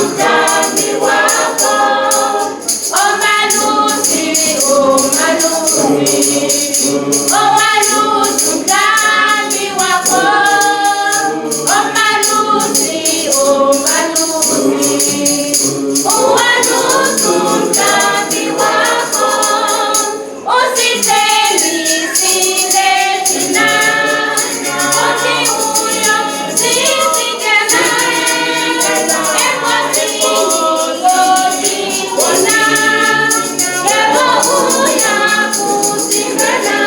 umhlambi wakho. Omalusi, umalusi, owalusa umhlambi wakho. Omalusi, umalusi, owalusa umhlambi wakho. Usithembisile thina, uthi uyosivikela engozini zozibona. Yebo, uyakusigcina.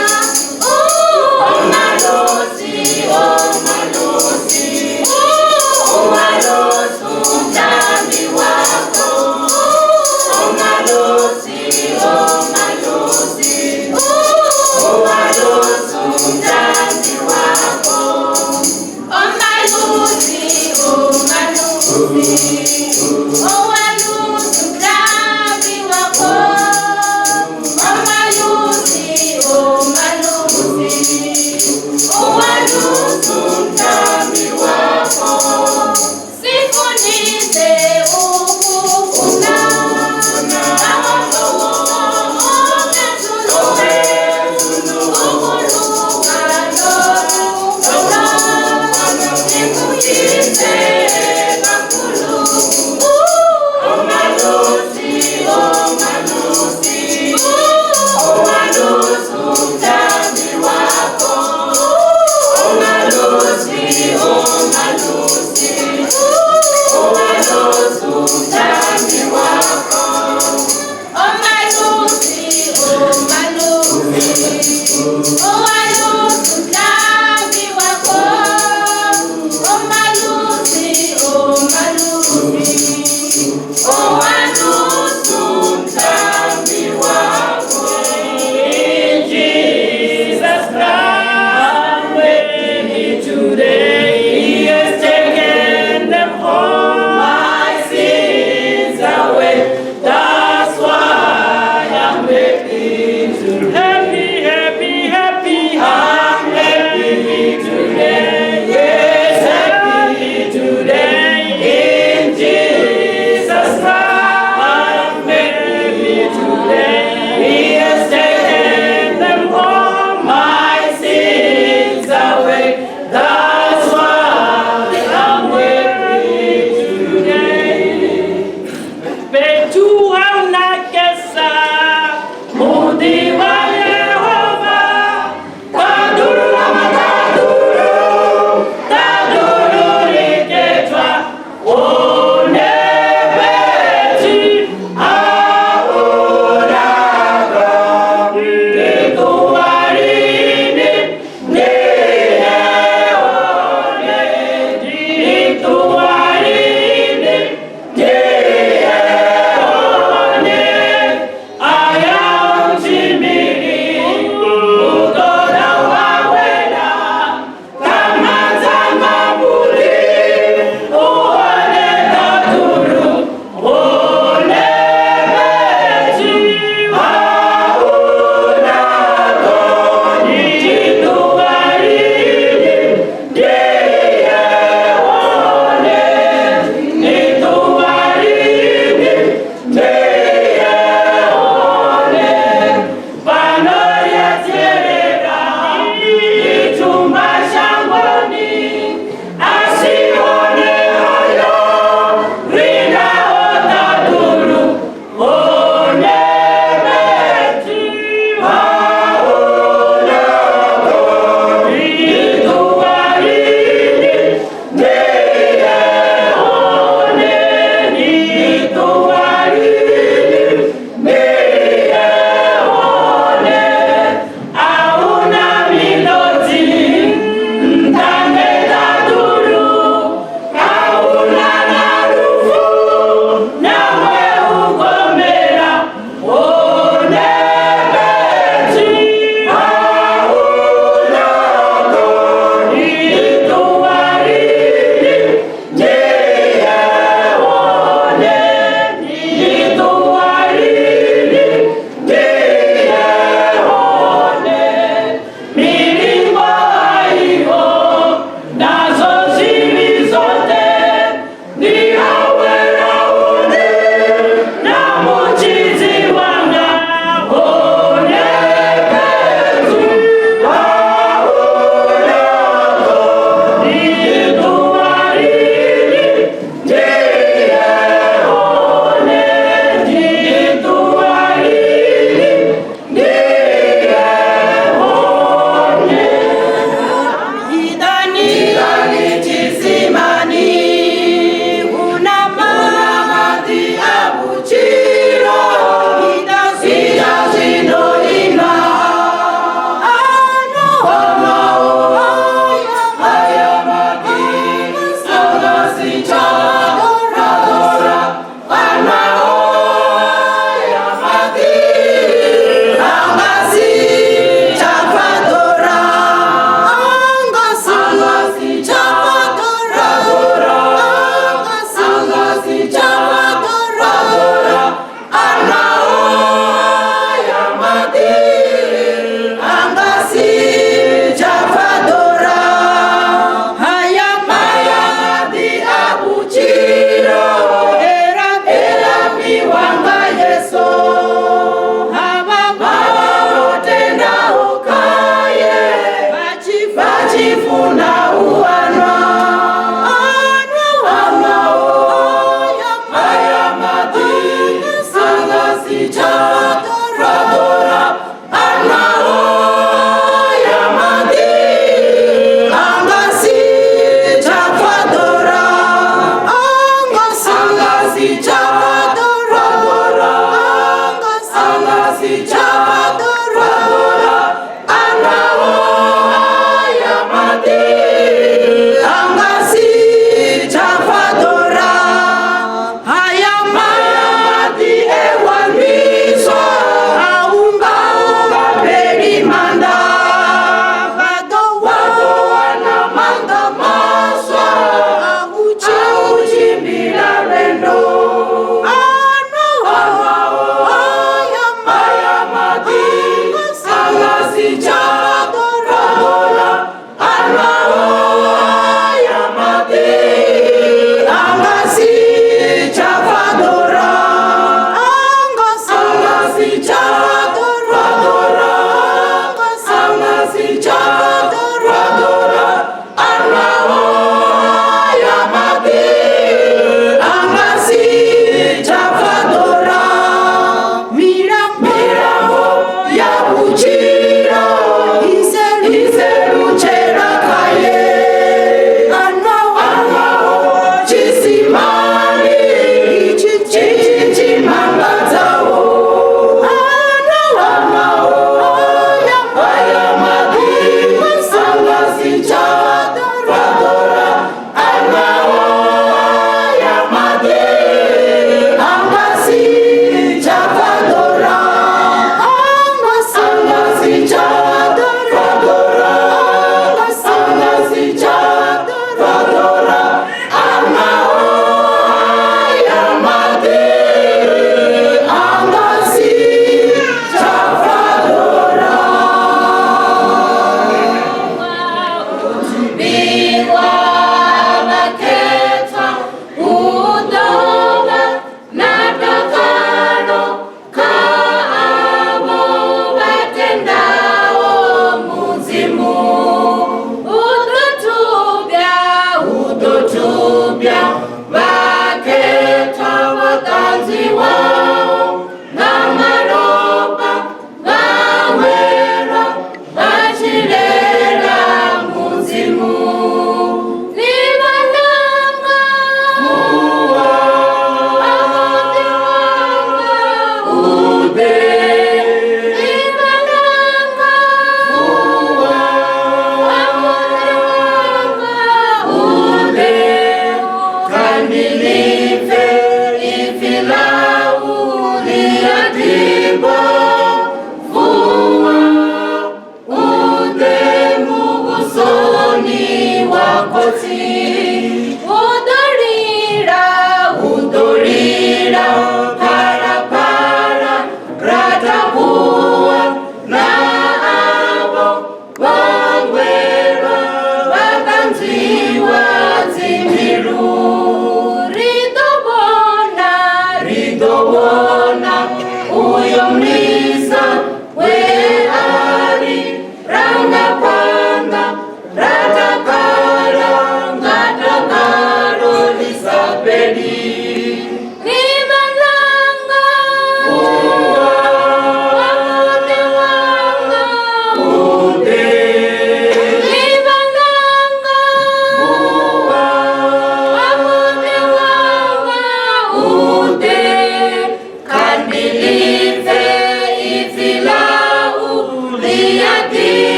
Libananga.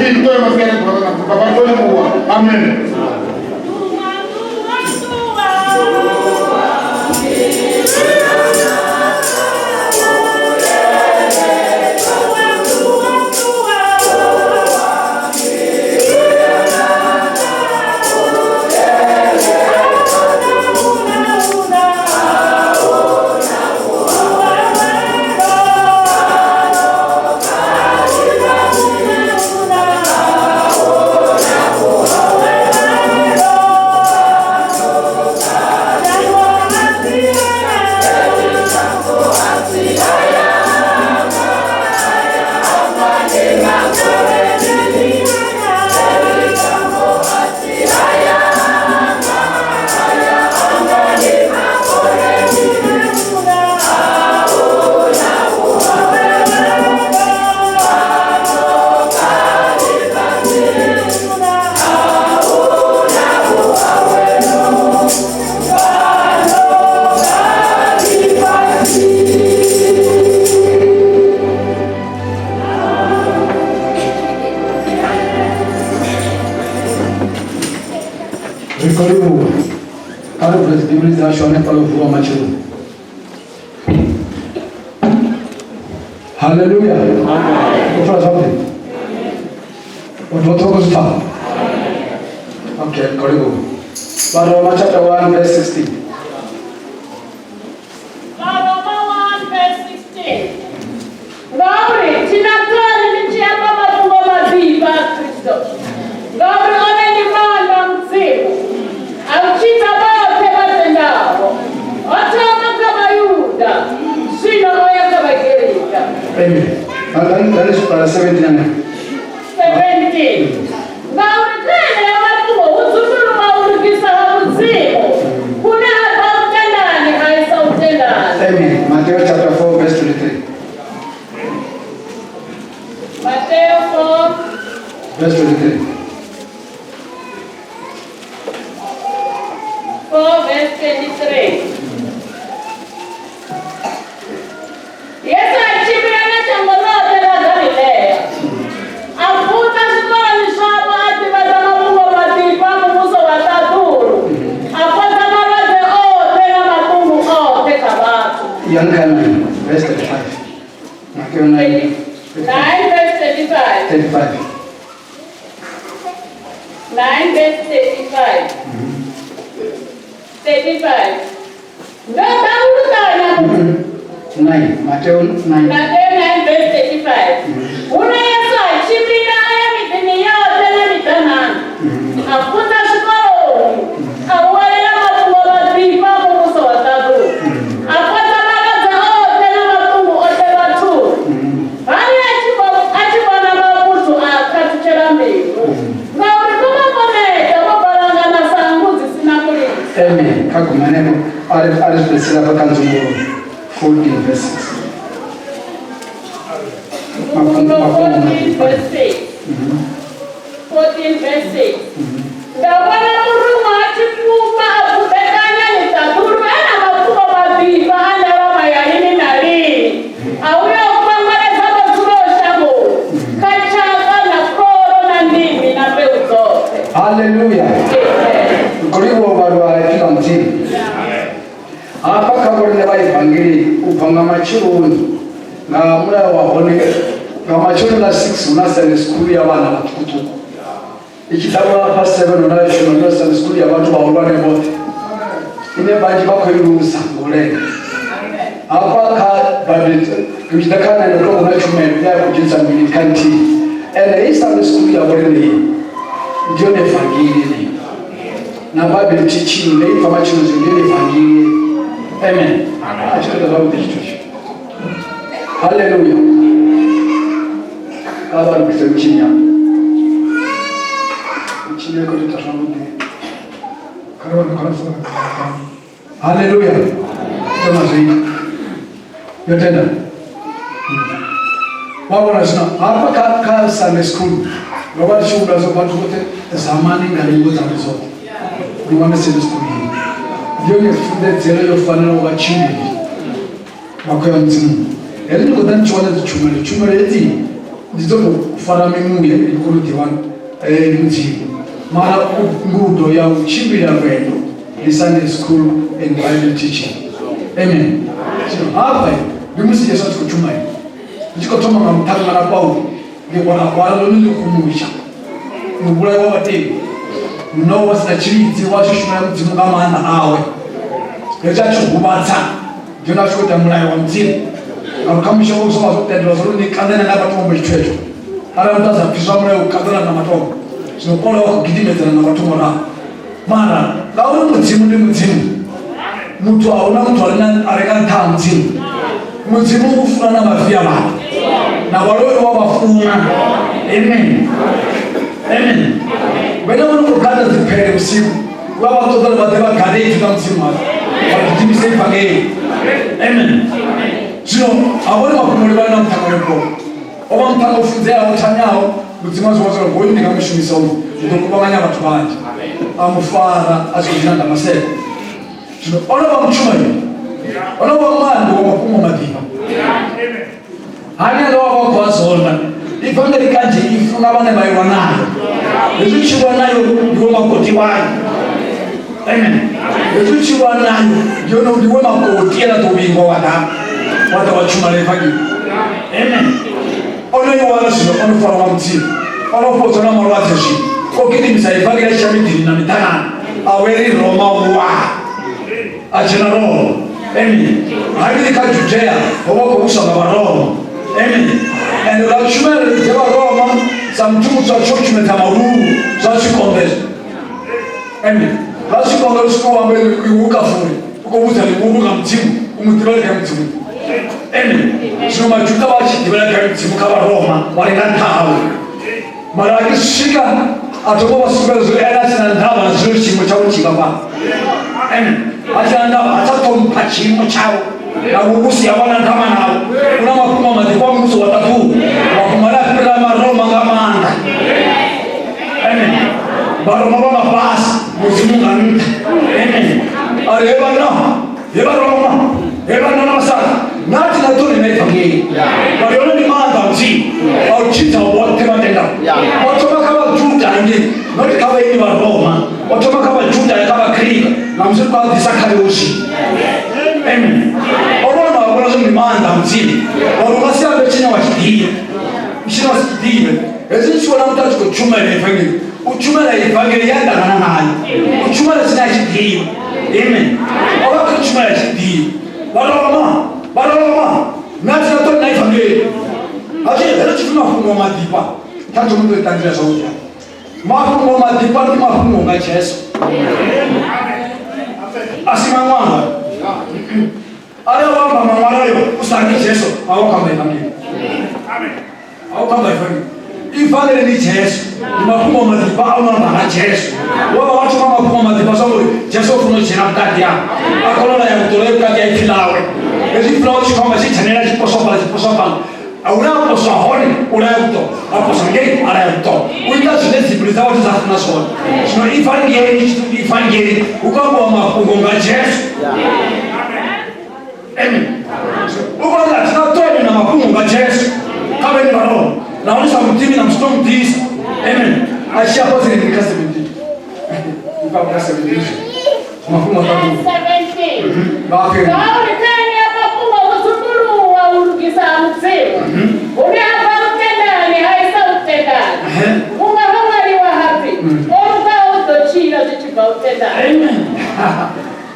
Ri to ma fere ko na papa to le mo. Amen. Hallelujah. Amen. Okay, Roma chapter 1 verse 16. Roma 1 verse 16. Ngauri tinatani nichiamba mafhungo maḓifha a Kristo. Ngauri one ndi maanḓa a Mudzimu a u tshidza vhoṱhe vha tendaho. O thoma kha Vhayuda, zwino o ya kha Vhagerika. Amen. That is 17. 17. Ngauri kha enea mafhungo hu dzumbululwa u lugisa ha Mudzimu hune ha bva u tendani ha isa u tendani. Amen. Matthew chapter 4 verse 23. Matthew 4 verse 23. 4 verse 23. Yesu a tshimbila na shango ḽoṱhe ḽa Galilea, a funza zwikoloni zwavho, a ḓivhadza mafhungo maḓifha a muvhuso wa ṱaḓulu, a fhodza malwadze oṱhe na maṱungu oṱhe kha vhathu. Young 9 verse 35. Matthew 9 9 verse 35. 35. 9 verse 35. 35. Ndo ḓa u luṱanya 9. Matthew 9. Matthew 9 verse 35. Huno Yesu a tshimbila a ya miḓini yoṱhe na miḓanani, a funza zwikoloni, a huwelela mafhungo maḓifha a muvhuso wa ṱaḓulu, a fhodza malwadze oṱhe na maṱungu oṱhe vhathuni. Hari a tshi vhona mavhuthu a khathutshela mbilu, ngauri vho vha vho neta vho balangana sa nngu dzi si na mulisa. Amen. Kha gumaneko a ri fhedzisela kha nzumbululo 14 verse 6. Nzumbululo 14 verse 6. 14 verse 6. Nda vhona muruṅwa a tshi fhufha a buḓekanya ḽiṱaḓulu e na mafhungo maḓifha a ndalama ya lini na lini, a uya u kwengweledza vho dzulaho shangoni, kha tshaka na khoro na ndimi na mbeu dzoṱhe. Hallelujah. Amen. Khou livhuwa vhalwa ipfi ḽa Mudzimu. Hafha kha vhoriṋe vha ivangeli u bva nga matsheloni nga mulayo wa hone nga matsheloni ḽa 6 hu na Sunday school ya vhana vhaṱukuṱuku. I tshi ḓa nga past 7 hu na tshumelo ya Sunday school ya vhathu vhahulwane vhoṱhe ine vhanzhi vha khou i lusa nga u lenga. Hafha kha Bible ri tshi ḓa kha 9 o'clock hu na tshumelo ine ya khou dzhenisa mivhili kha nthihi. Ende heyi Sunday school ya vhoriṋe iyi ndi yone evangeli yeneyi. Na Bible teaching ne ibva matsheloni ndi yone evangeli. Amen. A tshi tou zwavhuḓi tshithu tshi. Hallelujah. Kha vha lugise mitshini yavho. Mitshini i khou ita zwavhuḓi. Kha vha Hallelujah. Ndo na zwi ita. Yo tenda. Vha vhona zwino hafha kha Sunday school ro vha ri tshi humbula zwo vhathu vhoṱhe zamani nga nungo dzaṋu dzoṱhe ni wane Sunday school iyi. Ndi yone pfundedzelo yo fanela u vha tshimbili vha khou ya Mudzimuni. Hezwi ni khou ḓa ni tshi wana dzi tshumelo, tshumelo hedzi Ndi dzo tou fara mimuya ndi kone u ḓivha Mudzimu. Mara ngudo ya u tshimbila lwendo ndi Sunday school and Bible teaching. Amen. Zwino hafha ndi musi Yesu a tshi khou tshumaela. Ndi tshi khou thoma nga muṱhannga na Paulo ndi gwalagwala ḽone ḽi khumutsha muvhulayi wa vhatendi munna wa si na tshilidzi wa tshi shumela Mudzimu nga maanḓa awe. Hezwi a tshi huvhadza ndi hone a tshi khou ita mulayo wa Mudzimu ngauri kha mushe wo zwo vha zwo tendelwa zwo ri ni kanḓana nga matombo tshithu hetsho arali muthu a sa pfi zwa mulayo u kanḓana nga matombo. Zwino Paulo wa khou gidimedzana na vhathu murahu mara ngauri Mudzimu ndi Mudzimu muthu a huna muthu a re nga nṱha ha Mudzimu. Mudzimu u funa na mavia vhathu na vhaloi wa vha funa. Amen. Amen. Vhene vho no khou gada dziphele vhusiku vha vha ṱoḓa uri vha ḓe vha gade ipfi ḽa Mudzimu washu vha gidimise ivangeli. Amen. Zwino a vhone mafhungo livhana na muṱhannga uyo Paulo o vha muṱhannga o funzeaho thanyaho Mudzimu a zwi vhona uri hoyu ndi nga mu shumisa uyu ndi ḓo kuvhanganya vhathu vhanzhi a mu fara a tshi khou dzhena Damaseko. Zwino o no vha mutshumaeli o no vha muambi wa mafhungo maḓifha hani anga wa vha khou a zonda ivangeli kanzhi i funa vhane vha iwa nayo hezwi tshi lwa nayo ndiwe makoti wayo. Amen. Hezwi tshi lwa nayo ndiwe ndiwe makoti ena ḓo vhingwa wa ḓa wa ḓa wa tshumela ivangeli. Amen. O no i wana zwino o no farwa nga Mudzimu o no fhodzwa na malwadze zwino o gidimisa ivangeli a tshi ya miḓini na miḓanani a weli Roma wa a dzhena Roma. Amen. Hangei kha Judea ho vha khou vhuswa nga Vharoma. Amen. Ende ra tshumelo dza Vharoma sa muthu muthu a tshi u tshumedza malungu zwa tshi konḓa. Amen. Zwa tshi konḓa u swika u ambe iwe u kafuri u khou vhudza ḽihulu nga Mudzimu u mu ḓivhela kha Mudzimu. Amen. Zwino Majuda vha tshi ḓivhela kha Mudzimu kha Vharoma vha ri nga nṱha hawe. Mara a tshi swika a thoma vha sumbedza uri ene a si na ndavha na zwino tshiimo tshawe tshi ngafhani. Amen. A si na ndavha, a tsha ṱhompha tshiimo tshawe na vhuvhusi ha vha na ndavha nawo. U na mafhungo maḓifha a muvhuso wa ṱaḓulu, mafhungo ane a fhira Maroma nga maanḓa. Amen. Vharoma vha mafhasi, Mudzimu nga nṱha. Amen. A ri he vhanna, he Vharoma, he vhanna na vhasadzi, na thi na ṱori na ivangeli. Ngauri yone ndi maanḓa a Mudzimu a u tshidza vhoṱhe vha tendaho. O thoma kha Vhajuda hangei, not kha vhaeni vha Roma. O thoma kha Vhajuda ya kha Vhagrika, na musi ri khou a ḓisa kha Yosi. Amen. O vhona wa vhona zwo ndi maanḓa a Mudzimu. Ngauri u nga si ambe tshine wa tshi ḓivha. Tshine wa si tshi ḓivhe. Hezwi ni tshi vhona muthu a tshi khou tshumela ivangeli, u tshumela ivangeli ya ṱangana nayo. U tshumela tshine a tshi ḓivha. Amen. O vha khou tshumela tshi ḓivha. Vharoma, Vharoma, na thina ṱori na ivangeli. Hazwi hezwi tshi pfi mafhungo maḓifha. Kha thoma ndo ṱanzila zwavhuḓi. Mafhungo maḓifha ndi mafhungo nga Jesu. A si maṅwalo. Arali wa amba maṅwalo ayo u sa ngi Jesu, a wo khou amba ivangeli. A wo khou amba ivangeli. Ivangeli ndi Jesu. Ndi mafhungo maḓifha a no amba nga Jesu. Wa vha wa thoma mafhungo maḓifha zwa uri Jesu o funa u dzhena vhukati ha. A kona u laya vhuṱolo vhukati ha ipfi ḽawe. Hezwi ipfi ḽawe tshi khou amba tshi dzhenela tshi poswa fhaḽa tshi poswa fhaḽa. A hune a poswa hone u laya vhuṱolo, a poswa ngei a laya vhuṱolo. U ita zwine dzimbilu dza vhathu dza funa zwone. Zwino ivangeli ivangeli hu khou ambiwa mafhungo nga Jesu. Amen. U khou amba thina ṱoni na mafhungo nga Jesu kha vheni vha Roma. Nahone sa muḓivhi na musi to muḓisa. Amen. A tshi afha dzi kha 17. U khou amba kha 17. Mafhungo a ṱaḓulu. 17. Vha fhira. Ngauri kha enea mafhungo hu dzumbuluwa u lugisa ha Mudzimu, hune ha bva vhutendani ha isa vhutendani. Vhunga ho ṅwaliwa ha pfi, O lugaho u ḓo tshila zwi tshi bva vhutendani. Amen.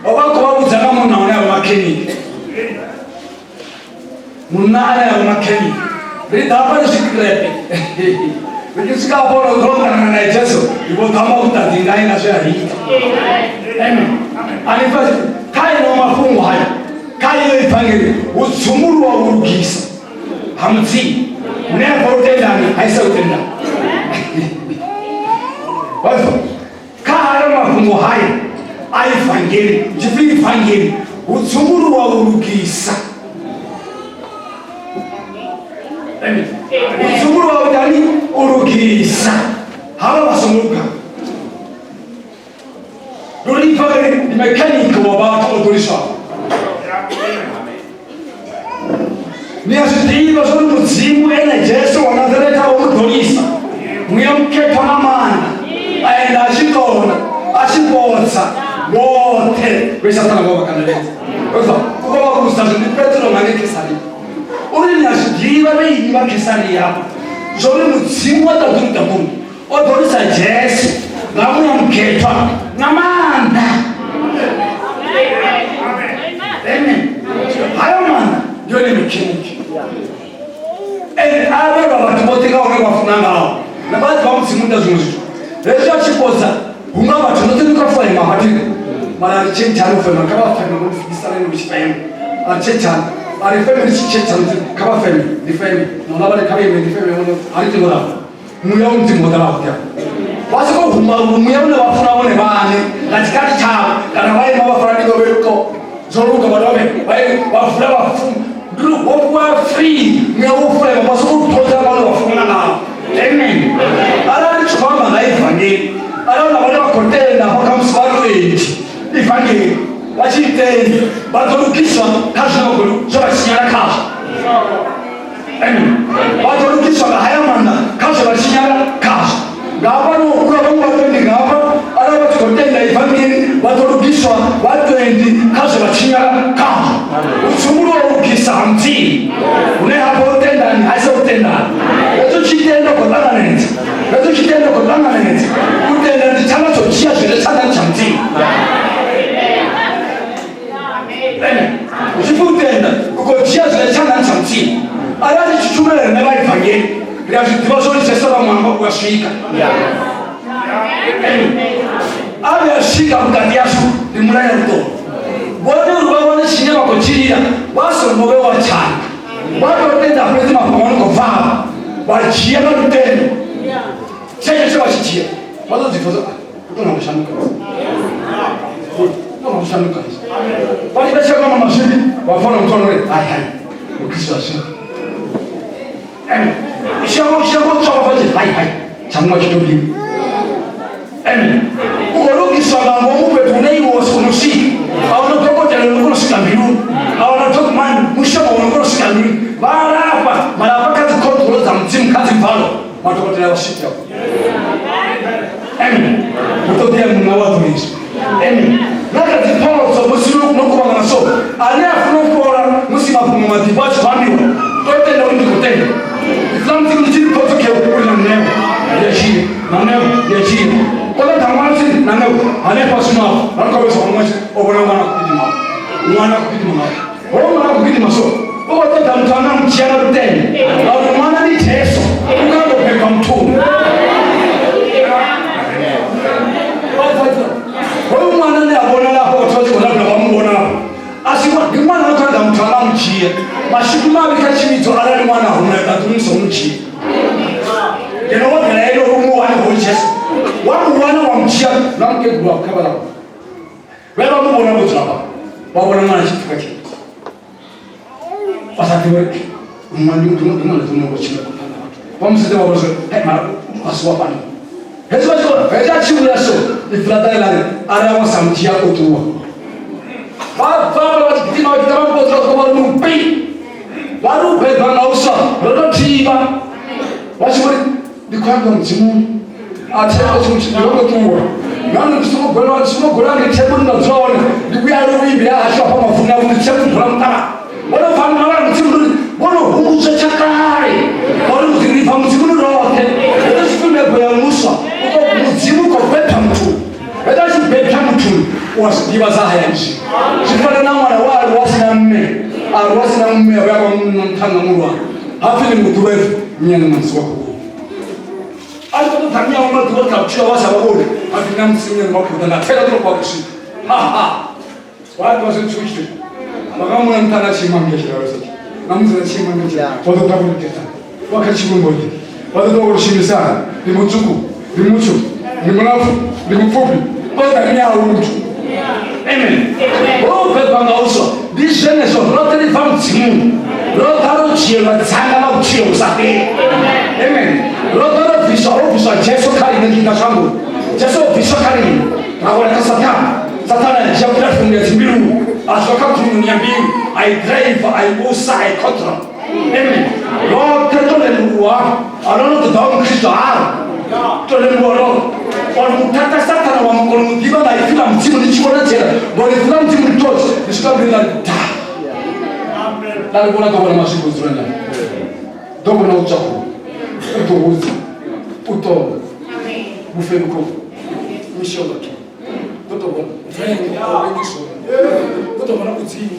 O vha khou vha vhudza nga munna une a vha makheniki. Munna ane a vha makheniki. Ri ḓa hafha ni zwikirepe. Ri tshi swika hafho ro ḓo ṱangana nae Jesu, ri vho ḓo amba vhuṱanzi ngae nga zwe a ita. Amen. A ni pfa kha ino mafhungo haya, kha iyo ivangeli hu dzumbuluwa u lugisa ha Mudzimu. Hune ha bva lutendani ha isa lutendani. Vhathu kha hayo mafhungo haya a ivangeli, tshipfi ivangeli hu dzumbuluwa u lugisa. Amen. Hu dzumbuluwa u itani? U lugisa havha vha songo lugaho. Ndi uri ivangeli ndi mekhaniki wa vhathu o ḓoliswaho. Ni a zwi ḓivha zwa uri Mudzimu ene Jesu wa Nazareta o mu ḓolisa Muya Mukhethwa nga maanḓa, a enda a tshi kona, a tshi fhodza vhoṱhe vhe Saṱhana vha vha kandeledza. U khou vha vhudza zwi ndi Petro nga ngei Kesaria. Uri ni a zwi ḓivha vhe inwi vha Kesaria zwa uri Mudzimu wa ṱaḓulu ṱaḓulu o ḓolisa Jesu nga Muya Mukhethwa nga maanḓa. Amen. Hayo maanḓa ndi yone mechanic. And a vhelwa vhathu vhoṱhe nga hune vha funa ngaho. Na vhathu vha Mudzimu ita zwiṅwe zwithu. Hezwi a tshi fhodza hu nga vhathu noṱhe ni kha fema mathina. Mara ri tshentshani u fema kha vha feme ni sale ni tshi fema. A ri tshentshani. A ri feme ri tshi tshentshani kha vha feme ndi feme. Na vha ri kha vha ime ndi feme a ri tingo ralo. Muya wa Mudzimu wo ḓala hoṱhe vha sokou huma muya une vha funa vhone vhaṋe nga tshikhathi tshavho kana vha ima vha fara ndiko vhe zwo luga vhathu vha vha vula vha ndi wo fhiwa free muya wo fulema vha sokou ṱhoḓa vhane vha funa ngawo. Amen. Arali tshi khou amba nga ivangeli, arali na vhane vha khou tenda hafha khamusi vha 20 ivangeli vha tshi i tenda vha ḓo lugiswa kha zwine vha khou zwe vha tshinyala khazwo. Amen. Vha ḓo lugiswa nga haya maanḓa kha zwe vha tshinyala khazwo. Nga hafha no hula vhaṅwe vha 20 nga hafha arali vha tshi khou tenda ivangeli vha ḓo lugiswa vha 20 kha zwe vha tshinyala khazwo. U tsumbuliwa u lugisa ha Mudzimu hune ha vha u tendani ha isa u tendani. Hezwo tshi tenda khou ṱanganedza, hezwo tshi tenda khou ṱanganedza. U tenda ndi tshanḓa tsho dzhia zwi re tshanḓani tsha Mudzimu. Amen. U tshi pfi u tenda u khou dzhia zwi re tshanḓani tsha Mudzimu. Arali tshi tshumela riṋe vha ivangeli ri a zwi ḓivha zwo uri Jesu vha muamba u a swika. A vhuya a swika vhukati hashu ndi mulayo vhuṱolo. Vhone uri vha wane tshine vha khou tshilila vha songo vhewa tshanḓa. Vha tou tenda fhedzi mafhungo a no khou bva afha vha dzhia nga lutendo. Tshetsho tshe vha tshi dzhia vha ḓo ḓipfa zwo u tou na vhushanduka. U tou na vhushanduka. Vha tshi vha tshi mazwifhi vha fona muthu uri hai hai mukristo a swika. Amen. Shango shango tswa vha tshi hai hai tsha muṅwe tshi tou lima. Amen. U khou lugiswa nga ngomu fhethu hune iwe wa si kone u swika. A huna dokotela no kona u swika mbiluni. A huna dogman mushonga wo no kona u swika mbiluni. Vha lafha malafha kha dzi control dza Mudzimu kha dzi mvalo madokotela vha swika. Amen. Hu ṱoḓea muṅwe wa ḓoliswa. Amen. Na kha dzi phodzo musi no kuvhangana so ane a funa u fhola musi mafhungo maḓifha a tshi khou ambiwa to tenda uri ndi khou tenda. Ipfi ḽa Mudzimu ḽi tshi ri phodzo kheo uri na ṋewa ndi a dzhia na ṋewa ndi a dzhia. O ṱoḓa ṅwana tsini na ṋewa hanefha zwino afha vha ri khou vhesa ṅwana o vhona ṅwana a khou gidima ṅwana a khou gidima ngafha hoyo ṅwana a khou gidima so u khou ṱoḓa muthu ane a mu dzhia nga lutendo ngauri ṅwana ndi Jesu u nga ndo bebwa muthuni. Hoyu ṅwana ndi a vhonala afho vhathu vha tshi khou rabela vha mu vhona afho a si ndi ṅwana no khou ṱoḓa muthu ane a mu dzhia mashudu mavhi kha tshivhidzo arali ṅwana a humela ṱaḓulu ni songo mu dzhia ngeno wo ḓela ene uri u mu wane hoyu Jesu wa mu wana wa mu dzhia na mukegulu wa kha vhaḽa vhe vha mu vhona vho dzula fha vha vhona ṅwana a tshi pfuka tshivhidzo vha sa ḓivhe uri ṅwana ndi ṅwana ḓo no tshila phanḓa vhathu vha mu sedza vha vhona zwi hey mara a si wa fhano hezwi vha tshi khou hezwi a tshi vhuya so ipfi ḽa ḓa ḽa ri arali wa sa mu dzhia o ṱuwa vha bva vha vha tshi gidima vha gidima vha mupodza vha vha ri mupei vha ri u bebwa nga u swa ro to thivha vha tshi vhori ndi khou amba Mudzimuni a themba tshiṅwe tshithu ndo ngo ṱuwa nahone ndi songo gwela ndi songo gwela ngei themboni nda dzula hone ndi vhuya luvhimbi ha hashu hafha mavuni avho ndi thembo dzula muṱavha vhono bva nna vha Mudzimu uri vhono humbudzwa tsha kale ngauri ri bva Mudzimuni roṱhe hezwo zwipfi mbebo ya muswa Mudzimu u khou bebwa muthu hezwo a tshi bebwa muthu u a zwi ḓivha dza hayani zwi zwi fana na ṅwana wa aluwa a si na mme aluwa a si na mme a vhuya vha muṱhannga muhulwane hapfi ni muḓuvhevu nyana ṋamusi wa khou a tshi khou ṱoḓa miyawe maḓuvha kha vhutshilo vha sa vha vhoni a pfi ṋamusi nyana wa khou ḓa nga thela ḓo kwa vhuswika ha ha wa ḓivha zwi tshu tshi vha nga muna nṱha na tshiima ngei tshilalo sa na musi na tshiima ngei wa ḓo ḓa vhulugisa wa kha tshivhumbo ḓi vha ḓo ḓa u shumisana ndi mutswuku ndi mutswu ndi mulapfu ndi mupfufhi o ḓa miyawe muthu. Amen. Ho bebwa nga uswa ndi zwenezwo roṱhe ri bva Mudzimuni ro ḓa ro dzhielwa dzanga ḽa vhutshilo vhu sa fheli. Amen. Ro ḓa ro bviswa ho bviswa Jesu kha riṋe ngei shangoni. Jesu o bviswa kha riṋe ra wela kha Sathane. Sathane a dzhia platform ya dzimbiluni a zwa kha khulunoni ya mbilu a i drive a i vhusa a i control. Amen. Roṱhe to lemuwa a no no ṱoḓa wa mukristo haro to lemuwa roṱhe uri muthata sathana wa mukona mu ḓivha nga ipfi ḽa mudzimu ni tshi vhona dzela ngori ipfi ḽa mudzimu ndi tochi ni swika mbiluni ḽa ri da ḽa ri vhona ḓo vhona mazwifho dzula nda ḓo vhona u tswa khou u ḓo hudza u ṱonga vhufhelo khou mishonga khe ḓo tou vhona ḓo tou vhona mudzimu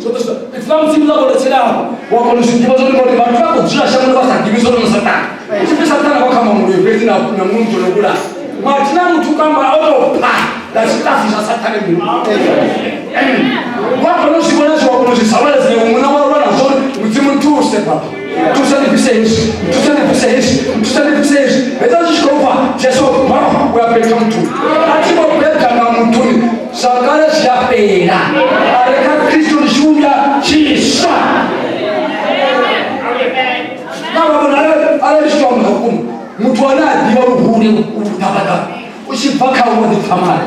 zwoṱhe zwa ipfi ḽa mudzimu ḽa vhona tshilafho wa kona u zwi ḓivha zwone ngori vhathu vha khou dzula shangoni vha sa ḓivhi zwone na satana tshipfi satana vha khamba muloi fhedzi na na muṅwe muthu no vhulaya mathina muthu kamba o tou pha nga tshiṱafu tsha sathane mbilu wa kona u zwi vhona zwi wa kona u zwi sabaladza muṅwe na wa lwa nazwo mudzimu nthuse baba nthusa ndi bvise hezwi nthusa ndi bvise hezwi nthusa ndi bvise hezwi hezwo zwi tshi khou bva jesu bva u ya fhethu muthu a tshi vho bebwa nga muthuni zwakale zwi a fhela a re kha kristo ndi tshivhumbwa tshiswa na vha vhona arali tshi to amba vhukuma muthu ane a ḓivha vhuhuli u ḓavhaḓavha u tshi bva kha wo ḓi pfa male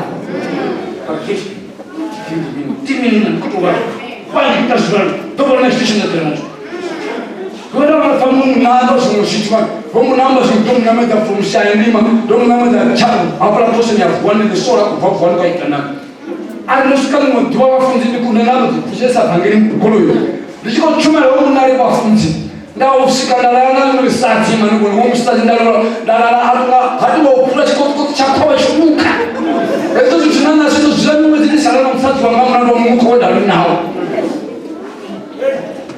timini ndi khou tou vha ita zwivhalo ḓo vhona tshithu tshine nda ḓela natsho Vhona vha pfa munamba zwiṅwe zwithu vha vho munamba zwiṅwe ndo munamedza from Shayandima ndo munamedza tsha hafhaḽa phosoni ya Vuwani ndi sola kubva Vuwani vha ita nani a ri no swika ḽiṅwe ḓuvha vhafunzi ndi kune nda ḓo ḓipfutshesa vhangeli goloi ndi tshi khou tshumela wo munna ri vhafunzi nda u swika nda lala na ḽiṅwe lisadzi mani vhone wo musadzi nda lala nda lala a tonga ha tonga u phula tshikoṱikoṱi tsha khovhe tshinuka hezwo zwithu na na zwithu zwiḽa miṅwedzi ndi sala na musadzi wanga mulandu wa muṅwe khovhe nda ri nawo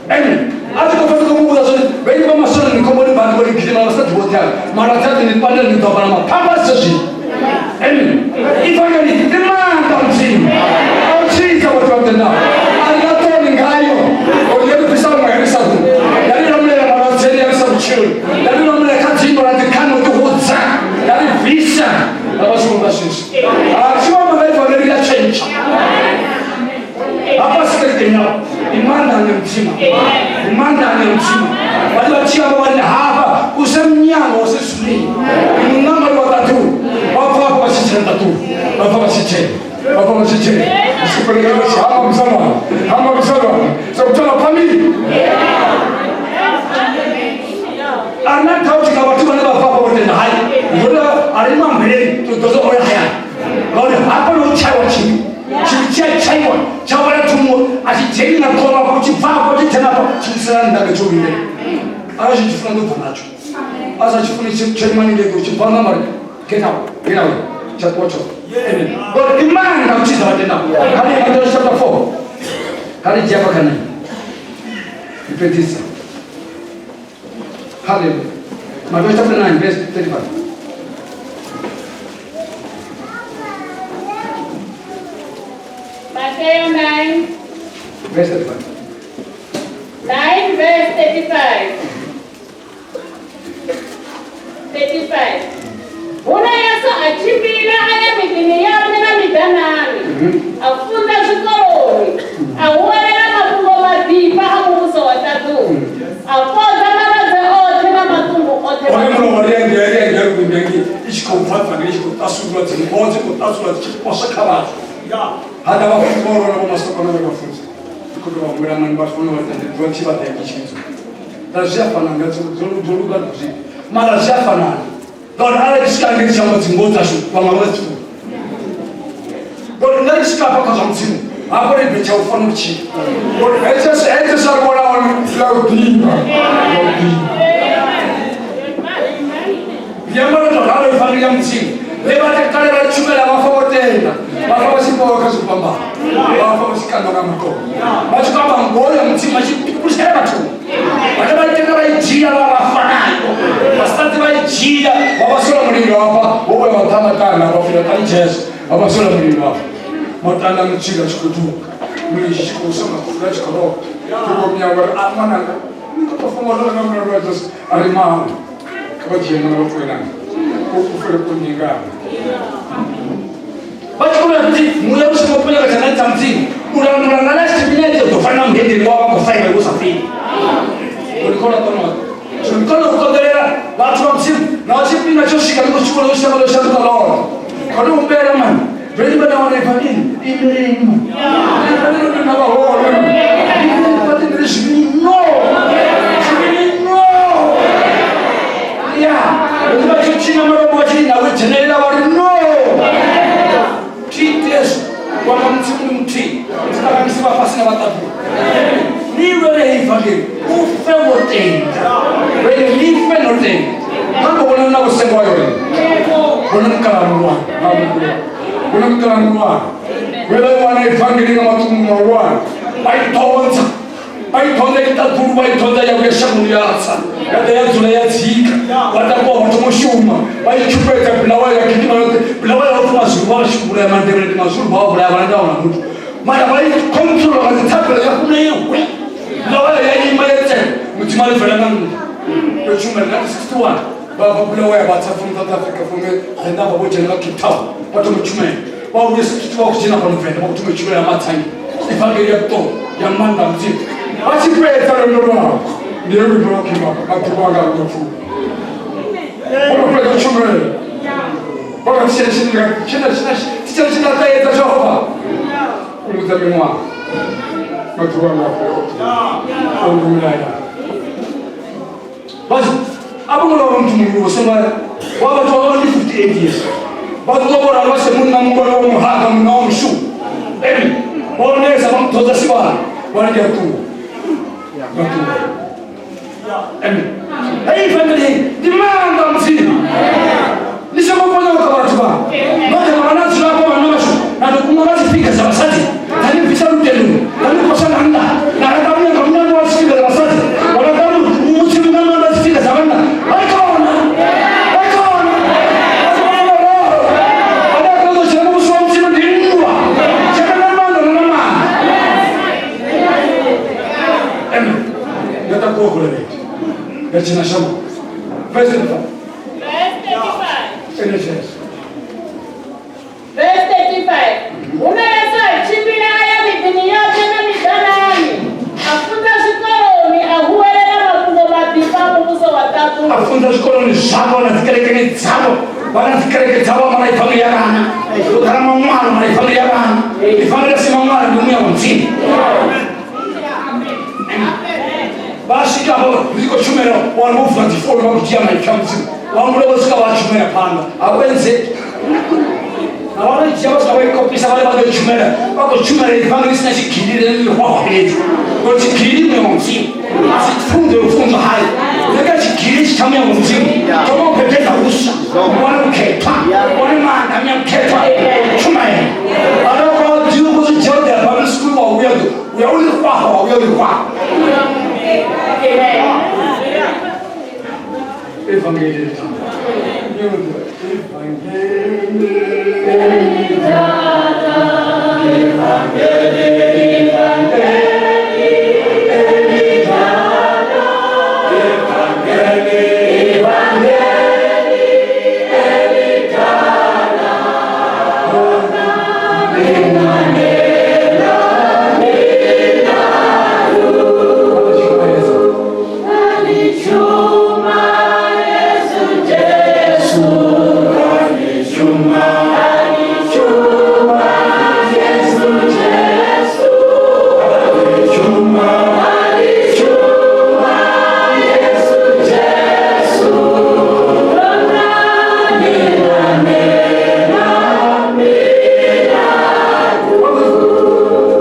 Amen. A tshi khou fanela u vhudza zwone vheni vha maswole ni khomboni badi vho ni gidima vhasadzi vhoṱhe avha mara dza ni pandela ni ḓo vala maphamba a zwino. Amen. Ivangeli ndi maanḓa a Mudzimu a u tshidza vhathu vha tendaho. A ri nga ṱoni ngayo uri yo ri bvisa muṅwe ya ri sa ḓu ya ri lamulela malwadzeni ya ri sa vhutshiloni ya ri lamulela kha dzinndwa na dzikhani u ḓihudza ya ri bvisa ra vha zwivhumbwa zwiswa. A tshi vha amba nga ivangeli ya tshentsha. Hapa sikekenyawo imandane mtima imandane mtima bali bathiya bobane hapa kusemnyango wasezulwini inunamba lwatatu bapfa apha basithela tatu bapfa basithela bapfa basithela sikuphelekelosi hamba mzalwane hamba mzalwane sokuthola phambili a ri na doubt nga vhathu vhane vha bva afha vho tenda hai ngori a ri mambeleni ḓo ḓo oya hayani ngauri hafha no tshaiwa tshithu tshithu tshi a tshaiwa tsha wela thungo a tshi dzheni na khoro afho tshi bva afho tshi dzhena afho tshi vhuisela nnḓa nga tsho lindela arali tshi tshi funa ndo bva natsho a sa tshi funi tsho ima ningei tshi bva nga mari get out get out tsha ṱuwa tsho amen ngori ndi maanḓa u tshidza vhatendaho kha ri Mateo chapter 4 kha ri dzhia hafha kha 9 ndi fhedzisa Hallelujah. Matthew chapter 9, verse 35. Mateo 9, Verse 35. 9 verse 35. 35. Huno Yesu a tshimbila a ya miḓini yoṱhe na miḓanani, a funza zwikoloni, a huwelela mafhungo maḓifha a muvhuso wa ṱaḓulu, a fhodza malwadze oṱhe na maṱungu oṱhe. Hone mulomo ri engea ri engea luvhimbi ngei i tshi khou bva bva ngei i tshi khou ṱasulwa dzingoho dzi khou ṱasulwa dzi tshi poswa kha vhathu ha ḓa vhafunzi vha rona vho masokona vhe vhafunzi ndi khou tou vha humbela mani vhathu vhone vha tende ḓuvha tshi vha ḓa ngei tshivhidzo nda zwi a fana nga dzo luga zwi mara zwi a fanana ngauri arali tshi swika ngei tshango dzingoho dzashu vhaṅwe vha dzi funa ngauri nṋe ri swika hafha kha zwa mudzimu hafho ri bve tsha u fana u tshila ngauri hetsho sa ri vhona hone ḽa u ḓivha ḽa u ḓivha ndi amba ro to ralo ivangeli ya mudzimu vhe vha kale vha tshumela vha fa vho tenda vha fa vha tshi fhowa kha zwifhambano vha fa vha tshi kandwa nga matombo vha tshi khou amba ngoho ya mudzimu vha tshi pikusela vhathu vhane vha tenda vha i dzhia vha vha fa nayo vhasadzi vha i dzhia vha vha sola mulilo hafha vho vhuya vha ṱha matanda vha fhira ṱani jesu vha vha sola mulilo hafha matanda mutshila tshi khou duga mulilo tshi khou swa mapfura tshi khou roga thuko mnyango ri a ṅwananga ni khou tou funga ndo nga mulilo wa jesu a ri mawe kha vha dzhie ṅwana vha ṱuwe nanga ku fele kunyingana vha tshi khou kuti muya u songo punya ka tshanḓani tsha mudzimu u landula nga last minute u ḓo fana na muhedeni wa vha khou faina u sa fini uri khona kona zwino ndi kona u konḓelela vhathu vha mudzimu na tshifhinga tsho swika ndi khou tshi vhona shango ḽo shanduka ḽone khone humbela mani vheni vha na wana ipfa ini imeleni mani na vha hone vha tendele zwino. Huna mukala muhulwane, huna mukala muhulwane. Vhe wana ivangeli nga maṱungu mahulwane, vha i ṱonza, vha i ṱonza iṱaḓulu, vha i ṱonza ya vhuya shangoni ya tsa, ya ḓa ya dzula ya dzika, vha takuwa vha thoma u shuma, vha i tshupedza Bulawayo ya gidima yoṱhe. Bulawayo vha pfuma Mazulu, vha tshi vhulaya Mandebele, ndi Mazulu vha vhulaya vha na muthu, mara vha i control nga dzithabelo ya funa iwe. Bulawayo ya ima ya tsela, Mudzimu a ri bvela nga nnḓa. Yo tshumela 1961, vha bva Bulawayo vha tsa from South Africa, from Venḓa vha vho dzhena nga Cape Town, vha thoma u tshumela. Vha vhuye 62 vha khou dzhena fhano Venḓa, vha khou thoma u tshumela Matsangi, ivangeli ya vhuṱolo ya maanḓa a Mudzimu. Vha tshi fhedza lwendo lwavho, ndi yo luimbo lwa khima maḓuvha anga a pfuka. Vho no fhedza tshumelo, vha nga tshitshena tshine ṱahedza Jehova fhungudza miṅwaha, maḓuvha anga a o rumela. Basi a vho ngo lovha muthu muhulu songo wa vhathu vha only 58 years, vha ḓo vho ralo se munna muhulwane wa muhaga, munna wa mushumo. Amen. Vha onesa vha muṱhodza sivhana, vha ri ndi a ṱuwa, nga ṱuwa. Amen. Heyi ivangeli heyi ndi maanḓa a Mudzimu. Ni songo ponyoka vhathu vha noṱhe vha na dzulapo vhanna vhashu na tou kunga nga zwifhinga zwa vhasadzi, dza ni bvisa lutendoni, dza ni posa nga nnḓa, na laṱa muya nga mulandu wa zwifhinga zwa vhasadzi, wa laṱa Mudzimu nga mulandu wa zwifhinga zwa vhanna. Vha kona, vha kona. Vhathu vha ralo ane a ṱoḓa tshena muvhuso wa Mudzimu ndi nndwa, tshena nga maanḓa na nga maanḓa. Amen. Nga takuwa khulevhete ya tshena shango. Verse 25. Verse 35. NHS. Verse 35. Huno Yesu a tshimbila a ya miḓini yoṱhe na miḓanani, a funza zwikoloni, a huwelela mafhungo maḓifha a muvhuso wa ṱaḓulu. A funza zwikoloni zwavho na dzikerekeni dzavho, vha na dzikereke dzavho, mara ivangeli ya vhana u ḓala maṅwalo, mara ivangeli ya vhana, ivangeli ya si maṅwalo, ndi muya wa Mudzimu. Vha swika hafho ri tshi khou tshumela, wana vho vula dzifounu, vha khou dzhia maipfi a Mudzimu, wa humbula vho swika vha tshumela phanḓa a u enzeki na vha ri dzhia, vha swika vha i kopisa, vha ri vha ḓo tshumela, vha khou tshumela ivangeli isina tshigili ḽihwahwa fhedzi, ngori tshigili muya wa Mudzimu a si pfunzo yo funzwa hayo. Leka tshigili tshi tsha muya wa Mudzimu, thoma u bebedza huswa, wane vhukhethwa, wane maanḓa muya mukhethwa, tshumaela. Arali ḓivha khou zwi dzhia u ḓa Bible school, wa vhuya ḓo uya u ḽihwahwa, wa vhuya u ḽihwahwa. Amen. Evangeli ivangeli.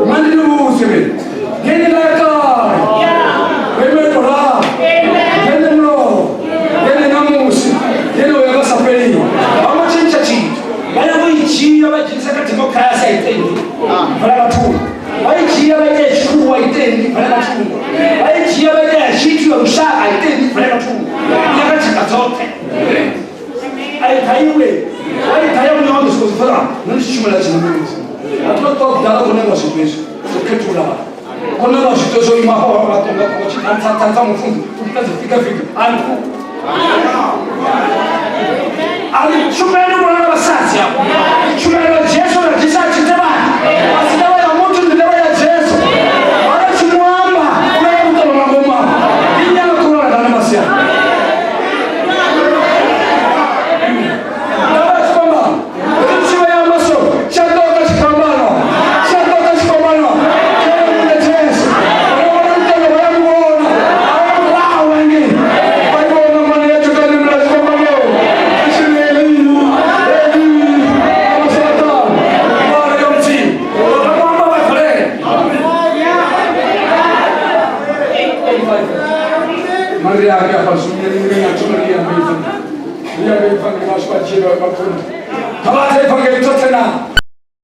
Mandiri ngeni la kale remetora ngene mulomo ngene namusi ngene uya nga sa fheliho, vha ngo tshintsha tshithu. Vha ya vho i dzhia vha dzhenisa kha democracy, a i tendi, bvela nga thungo. Vha i dzhia vha ita ya tshikhuwa, a i tendi, bvela nga thungo. Vha i dzhia vha ita ya tshithu ya lushaka, a i tendi, bvela nga thungo. Ya nga tshaka dzoṱhe a i thaiwe, wa i thaya muṋe wa ḓo sokou zwi pfela. Nṋe ndi tshi tshumela tshino muvhuso a thi ṱoḓa ḓala khou nanga zwithu hezwi zwo khethulula vhathu, khou nanga zwithu zwo ima afho vha tonga tshi tantsa mufunzi u ita dzi fika fika ari ari tshumelo vhona na vhasadzi afho. Tshumelo Jesu na Jesu a tshidze vhathu, a si ndavha ya muthu, ndi ndavha ya Jesu. Vhana tshi muamba u ya vhuṱolo nga ngomu afho ndi nyana khulwana kana masiari. Ndavha ya tshifhambano, ri ya maso tshandoka tshifhambano, tshandoka tshifhambano kele Jesu. Vha vhona lutendo, vha ya muvhona a murahu hangei, vha vhona mwana ya tshukani mula tshifhambano ishiri Eli Eli amasatani mwana ya Mudzimu vha muamba vha bvelele. Maria ake afasumile nga thoma ri amba. Ri ya ivangeli vhashu vha dzhie vha kona. Kha vha ḓe ivangeli Tottenham.